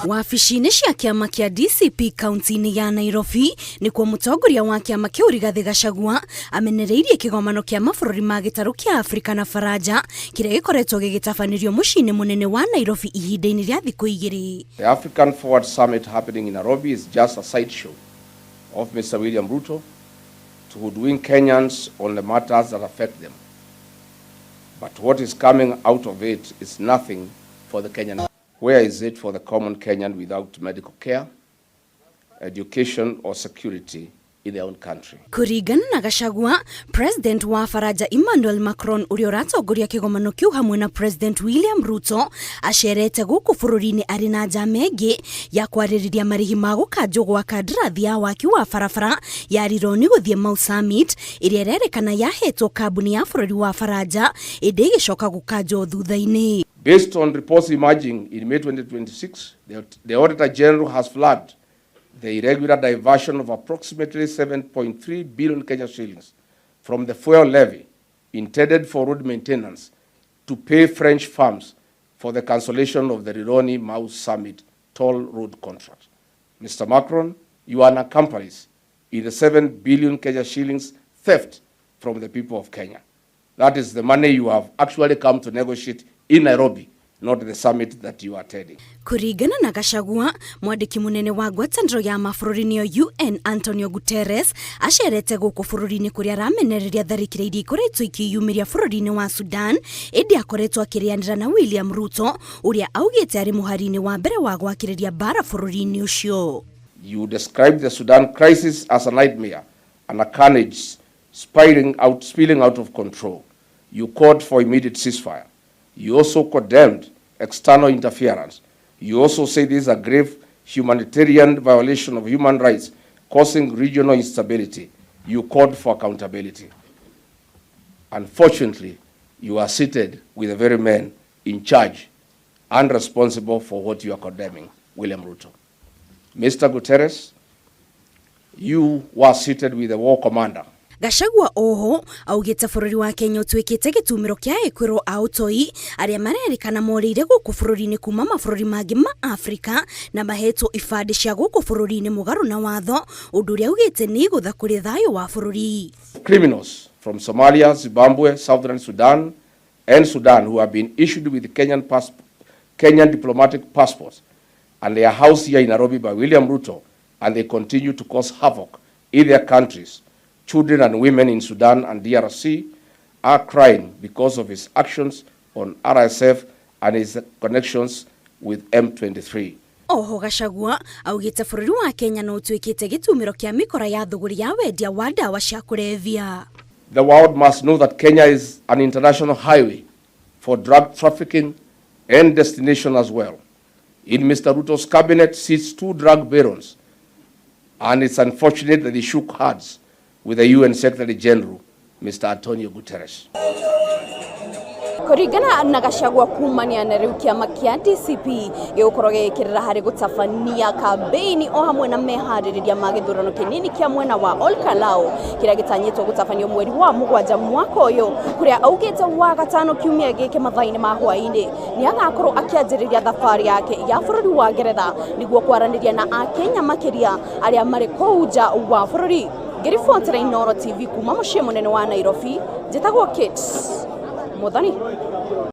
Wabici-inĩ cia kĩama kĩa DCP kaunti-inĩ ya Nairobi nĩkuo mũtongoria wa kĩama kĩu Rigathĩ Gachagua amenereirie kĩgomano kĩa mabũrũri ma gĩtarũ kĩa Afrika na Faranja kĩrĩa gĩkoretwo gĩgĩtabanĩrio mũciĩ-inĩ mũnene wa Nairobi ihinda-inĩ rĩa thikũ igĩrĩ. The African Forward Summit happening in Nairobi is just a sideshow of Mr. William Ruto to hoodwink Kenyans on the matters that affect them. But what is coming out of it is nothing for the Kenyan. Where is it for the common Kenyan without medical care, education, or security in their own country? Kũringana na Gachagua, President wa Faranja Emmanuel Macron ũrĩa ũratongoria kĩgomano kĩu hamwe na President William Ruto acerete gũkũ bũrũri-inĩ arĩ na njama ĩngĩ ya kwarĩrĩria marĩhi ma gũkanjwo gwa kandarathi ya waki wa barabara ya Rironi gũthiĩ Mau Summit ĩrĩa ĩrerĩkana yahetwo kambuni ya bũrũri wa Faranja ĩndĩ ĩgĩcoka gũkanjwo thutha-inĩ. Based on reports emerging in May 2026, the Auditor General has flagged the irregular diversion of approximately 7.3 billion Kenya shillings from the fuel levy intended for road maintenance to pay French firms for the cancellation of the Rironi Mau Summit toll road contract. Mr. Macron, you are an accomplice in the 7 billion Kenya shillings theft from the people of Kenya. That is the money you have actually come to negotiate in Nairobi, not the summit that you are attending. Kũringana na Gachagua, mwandĩki mũnene wa ngwatanĩro ya mabũrũri nĩyo UN Antonio Guterres acerete gũkũ bũrũri-inĩ kũrĩa aramenereria tharĩkĩra iria ikoretwo ikĩyumĩria bũrũri-inĩ wa Sudan, ĩndĩ akoretwo akĩrĩanĩra na William Ruto ũrĩa augĩte arĩ mũhari-inĩ wa mbere wa gwakĩrĩria mbara bũrũri-inĩ ũcio. You described the Sudan crisis as a nightmare and a carnage spilling out of control. You called for immediate ceasefire. You also condemned external interference. You also say this is a grave humanitarian violation of human rights causing regional instability. You called for accountability. Unfortunately, you are seated with the very man in charge and responsible for what you are condemning, William Ruto. Mr. Guterres, you were seated with the war commander. Gachagua oho augĩte bũrũri wa Kenya ũtuĩkĩte gĩtumĩro kĩa ekwĩrwo a ũtoi arĩa marerĩkana morĩire gũkũ bũrũri-inĩ kuma mabũrũri mangĩ ma Afrika na mahetwo ibandĩ cia gũkũ bũrũri-inĩ mũgarũ na watho, ũndũ ũrĩa augĩte nĩ igũtha kũrĩ thayũ wa bũrũri. Criminals from Somalia, Zimbabwe, Southern Sudan, and Sudan who have been issued with Kenyan diplomatic passports and they are housed here in Nairobi by William Ruto, and they continue to cause havoc in their countries. Children and women in Sudan and DRC are crying because of his actions on RSF and his connections with M23. Oho Gachagua augĩte bũrũri wa Kenya no ũtuĩkĩte gĩtumĩro kĩa mĩkora ya thũgũri ya wendia wa ndawa cia kũrebia. The world must know that Kenya is an international highway for drug trafficking and destination as well. In Mr. Ruto's cabinet sits two drug barons, and it's unfortunate that he shook hands with the UN Secretary General, Mr. Antonio Guterres. Kũringana na Gachagua, kumania na rĩu kĩama kĩa DCP gĩgũkorwo gĩgĩkĩrĩra harĩ gũtabania kambĩini o hamwe na meharĩrĩria ma gĩthurano kĩnini kĩa mwena wa Ol Kalou kĩrĩa gĩtanyĩtwo gũtabanio mweri wa 7 mwaka ũyũ, kũrĩa augĩte wa gatano kiumia gĩkĩ mathaa-inĩ ma hwaĩ-inĩ nĩ agakorwo akĩanjĩrĩria thabarĩ yake ya bũrũri wa Ngeretha nĩguo kwaranĩria na Akenya, makĩria arĩa marĩ kũu nja wa bũrũri. Ngĩribotera Inooro TV kuma mũciĩ mũnene wa Nairobi, njĩtagwo Kate Muthoni.